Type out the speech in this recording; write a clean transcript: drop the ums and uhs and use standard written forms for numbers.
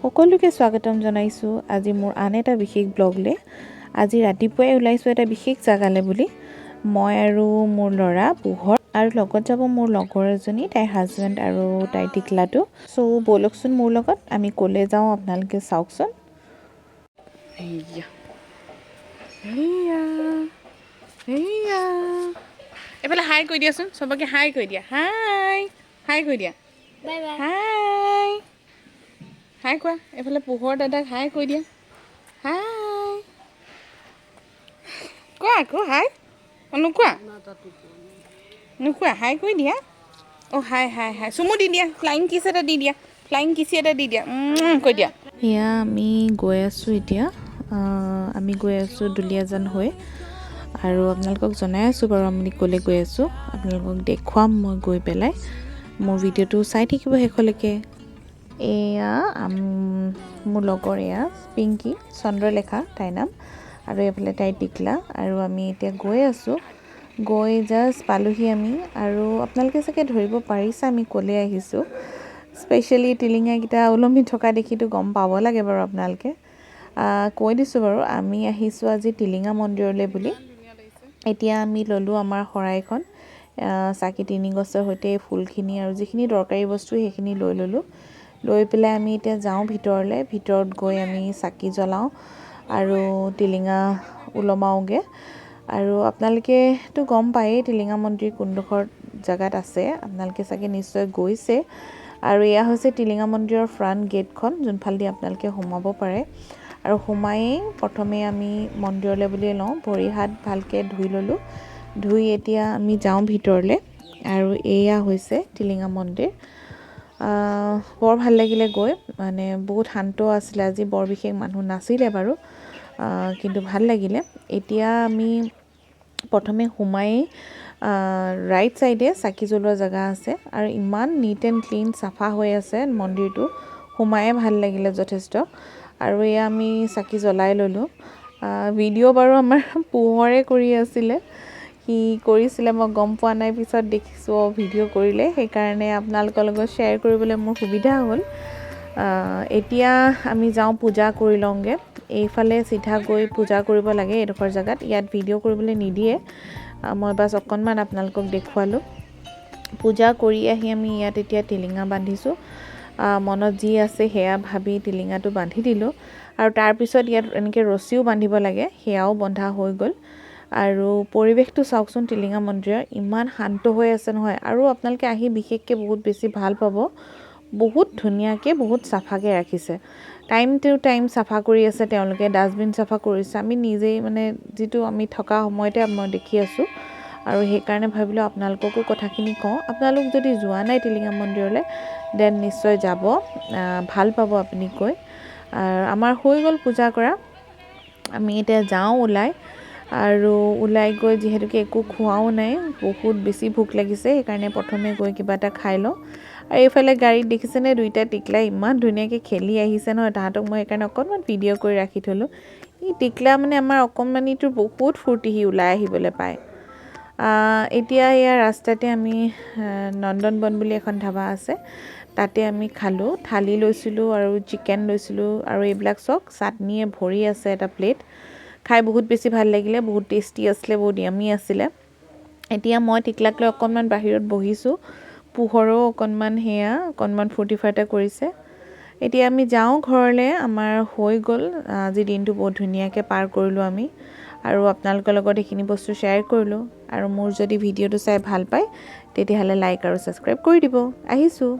সকলোকে স্বাগতম জনাইছোঁ আজি মোৰ আন এটা বিশেষ ব্লগলৈ। আজি ৰাতিপুৱাই ওলাইছোঁ এটা বিশেষ জেগালৈ বুলি। মই আৰু মোৰ ল'ৰা পোহৰ আৰু লগত যাব মোৰ লগৰ এজনী, তাইৰ হাজবেণ্ড আৰু তাইৰ টিকলাটো। চ' ব'লকচোন মোৰ লগত, আমি ক'লৈ যাওঁ আপোনালোকে চাওকচোন। এইয়া, এইয়া, এইয়া, এইফালে হাই কৈ দিয়াচোন চবকে। হাই কৈ দিয়া, হাই হাই কৈ দিয়া। Bye bye. হাই হাই কোৱা। এইফালে পোহৰ দাদাক হাই কৈ দিয়া। হাই কোৱা আকৌ, হাই। অঁ, নোকোৱা? নোকোৱা? হাই কৈ দিয়া। অঁ, হাই হাই হাই। চুমু দি দিয়া, ফ্লাইং কিছ এটা দি দিয়া, ফ্লাইং কিছ এটা দি দিয়া, কৈ দিয়া। এয়া আমি গৈ আছোঁ এতিয়া, আমি গৈ আছোঁ দুলীয়াজান হৈ আৰু আপোনালোকক জনাই আছোঁ বাৰু আমি ক'লৈ গৈ আছোঁ। আপোনালোকক দেখুৱাম মই গৈ পেলাই। মোৰ ভিডিঅ'টো চাই থাকিব শেষলৈকে। এয়া মোৰ লগৰ, এয়া পিংকী, চন্দ্ৰলেখা তাইৰ নাম আৰু এইফালে তাইৰ টিকলা। আৰু আমি এতিয়া গৈ আছোঁ, গৈ জাষ্ট পালোহি আমি। আৰু আপোনালোকে চাগে ধৰিব পাৰিছে আমি ক'লৈ আহিছোঁ। স্পেচিয়েলি টিলিঙাকেইটা ওলমি থকা দেখিতো গম পাব লাগে বাৰু আপোনালোকে। কৈ দিছোঁ বাৰু, আমি আহিছোঁ আজি টিলিঙা মন্দিৰলৈ বুলি। এতিয়া আমি ল'লোঁ আমাৰ শৰাইখন, চাকি তিনি গছৰ সৈতে ফুলখিনি আৰু যিখিনি দৰকাৰী বস্তু সেইখিনি লৈ ল'লোঁ। লৈ পেলাই আমি এতিয়া যাওঁ ভিতৰলৈ। ভিতৰত গৈ আমি চাকি জ্বলাওঁ আৰু টিলিঙা ওলমাওগৈ। আৰু আপোনালোকেতো গম পায়েই টিলিঙা মন্দিৰ কোনডোখৰ জেগাত আছে, আপোনালোকে চাগে নিশ্চয় গৈছে। আৰু এয়া হৈছে টিলিঙা মন্দিৰৰ ফ্ৰণ্ট গেটখন, যোনফালেদি আপোনালোকে সোমাব পাৰে। আৰু সোমায়েই প্ৰথমে আমি মন্দিৰলৈ বুলিয়ে লওঁ, ভৰি হাত ভালকৈ ধুই ল'লোঁ। ধুই এতিয়া আমি যাওঁ ভিতৰলৈ। আৰু এয়া হৈছে টিলিঙা মন্দিৰ। বৰ ভাল লাগিলে গৈ, মানে বহুত শান্ত আছিলে আজি, বৰ বিশেষ মানুহ নাছিলে বাৰু, কিন্তু ভাল লাগিলে। এতিয়া আমি প্ৰথমে সোমায়েই ৰাইট ছাইডে চাকি জ্বলোৱা জেগা আছে আৰু ইমান নিট এণ্ড ক্লিন, চাফা হৈ আছে মন্দিৰটো, সোমায়ে ভাল লাগিলে যথেষ্ট। আৰু এয়া আমি চাকি জ্বলাই ল'লোঁ। ভিডিঅ' বাৰু আমাৰ পোহৰে কৰি আছিলে, সি কৰিছিলে, মই গম পোৱা নাই, পিছত দেখিছোঁ অঁ, ভিডিঅ' কৰিলে, সেইকাৰণে আপোনালোকৰ লগত শ্বেয়াৰ কৰিবলৈ মোৰ সুবিধা হ'ল। এতিয়া আমি যাওঁ পূজা কৰি লওঁগৈ। এইফালে চিধা গৈ পূজা কৰিব লাগে এইডোখৰ জেগাত, ইয়াত ভিডিঅ' কৰিবলৈ নিদিয়ে। মই বাছ অকণমান আপোনালোকক দেখুৱালোঁ। পূজা কৰি আহি আমি ইয়াত এতিয়া টিলিঙা বান্ধিছোঁ। মনত যি আছে সেয়া ভাবি টিলিঙাটো বান্ধি দিলোঁ। আৰু তাৰপিছত ইয়াত এনেকৈ ৰছীও বান্ধিব লাগে, সেয়াও বন্ধা হৈ গ'ল। আৰু পৰিৱেশটো চাওকচোন টিলিঙা মন্দিৰৰ, ইমান শান্ত হৈ আছে নহয়। আৰু আপোনালোকে আহি বিশেষকৈ বহুত বেছি ভাল পাব, বহুত ধুনীয়াকৈ, বহুত চাফাকৈ ৰাখিছে। টাইম টু টাইম চাফা কৰি আছে তেওঁলোকে, ডাষ্টবিন চাফা কৰিছে। আমি নিজেই মানে যিটো আমি থকা সময়তে মই দেখি আছোঁ আৰু সেইকাৰণে ভাবিলোঁ আপোনালোককো কথাখিনি কওঁ। আপোনালোক যদি যোৱা নাই টিলিঙা মন্দিৰলৈ, then নিশ্চয় যাব, ভাল পাব আপুনি গৈ। আৰু আমাৰ হৈ গ'ল পূজা কৰা, আমি এতিয়া যাওঁ ওলাই। আৰু ওলাই গৈ যিহেতুকে একো খোৱাও নাই, বহুত বেছি ভোক লাগিছে, সেইকাৰণে প্ৰথমে গৈ কিবা এটা খাই লওঁ। আৰু এইফালে গাড়ীত দেখিছেনে দুইটা টিকলাই ইমান ধুনীয়াকৈ খেলি আহিছে নহয়, তাহাঁতক মই সেইকাৰণে অকণমান ভিডিঅ' কৰি ৰাখি থ'লোঁ। ই টিকলা মানে আমাৰ অকণমানিটোৰ বহুত ফূৰ্তি, সি ওলাই আহিবলৈ পায়। এতিয়া এয়া ৰাস্তাতে আমি নন্দন বন বুলি এখন ধাবা আছে, তাতে আমি খালোঁ। থালি লৈছিলোঁ আৰু চিকেন লৈছিলোঁ আৰু এইবিলাক চব চাটনিয়ে ভৰি আছে এটা প্লেট। খাই বহুত বেছি ভাল লাগিলে, বহুত টেষ্টি আছিলে, বহুত য়ামি আছিলে। এতিয়া মই টিকলাক লৈ অকণমান বাহিৰত বহিছোঁ, পোহৰো অকণমান সেয়া অকণমান ফূৰ্তি ফাৰ্তা কৰিছে। এতিয়া আমি যাওঁ ঘৰলৈ। আমাৰ হৈ গ'ল, আজি দিনটো বহুত ধুনীয়াকৈ পাৰ কৰিলোঁ আমি আৰু আপোনালোকৰ লগত এইখিনি বস্তু শ্বেয়াৰ কৰিলোঁ। আৰু মোৰ যদি ভিডিঅ'টো চাই ভাল পায়, তেতিয়াহ'লে লাইক আৰু ছাবস্ক্ৰাইব কৰি দিব। আহিছোঁ।